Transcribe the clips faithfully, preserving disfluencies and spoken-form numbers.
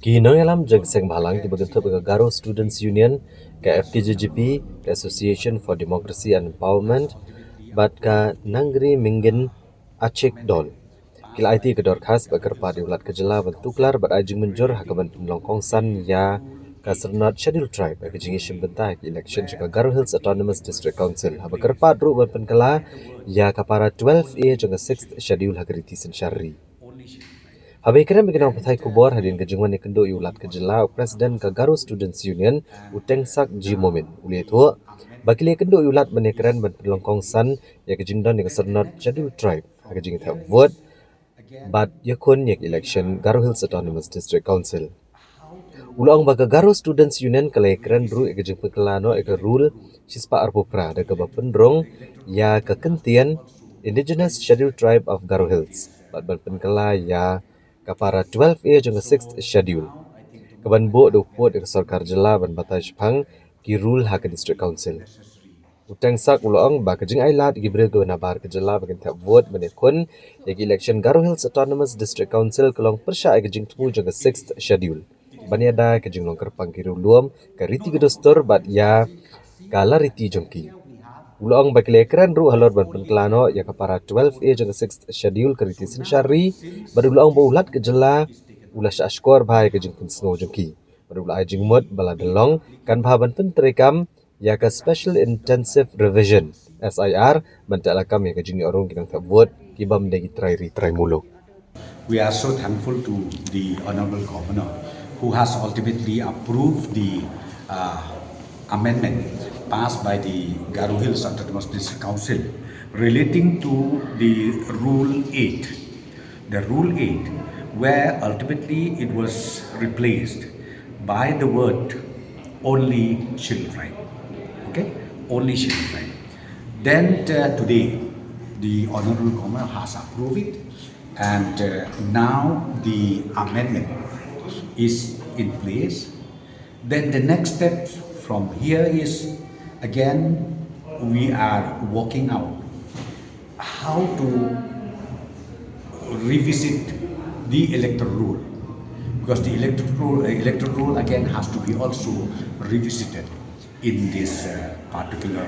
Ki nongïalam jong ka seng bhalang kiba kynthup ïa ka Garo Students Union, ka F K J G P, ka Association for Democracy and Empowerment, bad ka Nangri Mingin Achik Dol, ki la aiti ka dorkhas ba kyrpad ïa u Lat ka jylla ban tuklar bad ai jingmynjur ha ka ban pynlong kongsan ïa ka syrnod Schedule Tribe ha ka jingïashim bynta ha ka election jong ka Garo Hills Autonomous District Council, haba kyrpad ruh ban pynkylla ïa ka para twelve A jong ka sixth Schedule ha ka riti synshar ri. Haba ïakren bad ki nongpathai khubor hadien ka jingwan ïakynduh ïa u Lat ka jylla, u President ka Garo Students Union, u Tengsak G Momin, u la ïathuh ba ki la ïakynduh ïa u Lat ban ïakren ban pynlong kongsan ïa ka jingdon ïa ka syrnod Schedule Tribe ha ka jingthep vote bad ïakhun ïa ka election Garo Hills Autonomous District Council. U la ong ba ka Garo Students Union ka la ïakren ruh ïa ka jingpynkylla noh ïa ka rule shispah arphew phra da kaba pynrung ïa ka kyntien Indigenous Schedule Tribe of Garo Hills bad ban pynkylla ïa ka para twelve A jong ka sixth Schedule, ka ban buh da u pud ïa ka sorkar jylla ban batai shaphang ki rule ha ka District Council. U Tengsak u la ong ba ka jingailad ïa ki briew kiba nabar ka jylla ba kin thep vote ban ïakhun ïa ka election Garo Hills Autonomous District Council ka long pyrshah ïa ka jingthmu jong ka sixth Schedule ban ïada ïa ka jinglong kyrpang ki riewlum, ka riti ka dustur bad ïa ka lariti jong ki. U la ong ba ki la ïakren ruh halor ban pynkylla noh ïa ka para twelve A jong ka sixth Schedule ka riti synshar ri, bad u la ong ba u Lat ka jylla u la shah shkor bha ïa ka jingpynsngew jong ki, bad u la ai jingmut ba lada long kan bha ban pyntreikam ïa ka Special Intensive Revision, S I R, ban teh lakam ïa ka jingïoh rung ki nongthep vote ki bym dei ki trai ri trai muluk. We are so thankful to the Honorable Governor who has ultimately approved the uh, amendment passed by the Garo Hills Autonomous District Council relating to the Rule eight. The Rule eight, where ultimately it was replaced by the word only Scheduled Tribe. Okay? Only Scheduled Tribe. Then uh, today, the Honorable Governor has approved it, and uh, now the amendment is in place. Then the next step from here is, again, we are working out how to revisit the electoral roll, because the electoral roll, electoral roll again has to be also revisited in this uh, particular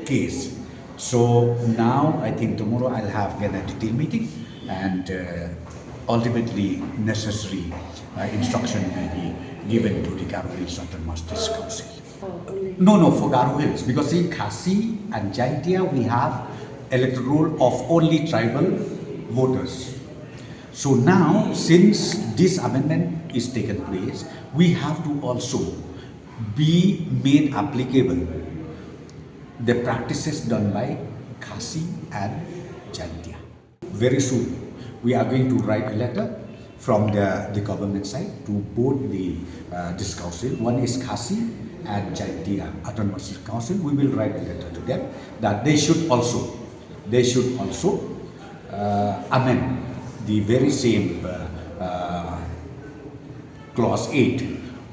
case. So now I think tomorrow I'll have again a detailed meeting, and uh, ultimately necessary uh, instruction will be given to the Garo Hills Autonomous District Council. No, no, for Garo Hills, because in Khasi and Jaintia we have electoral roll of only tribal voters. So now, since this amendment is taken place, we have to also be made applicable the practices done by Khasi and Jaintia. Very soon, we are going to write a letter from the, the government side to both the uh, district council. One is Khasi and Jaintia Autonomous District Council. We will write a letter to them that they should also, they should also uh, amend the very same uh, uh, clause eight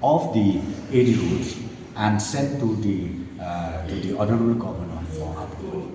of the A D rules and send to the uh, to the Honorable Governor for approval.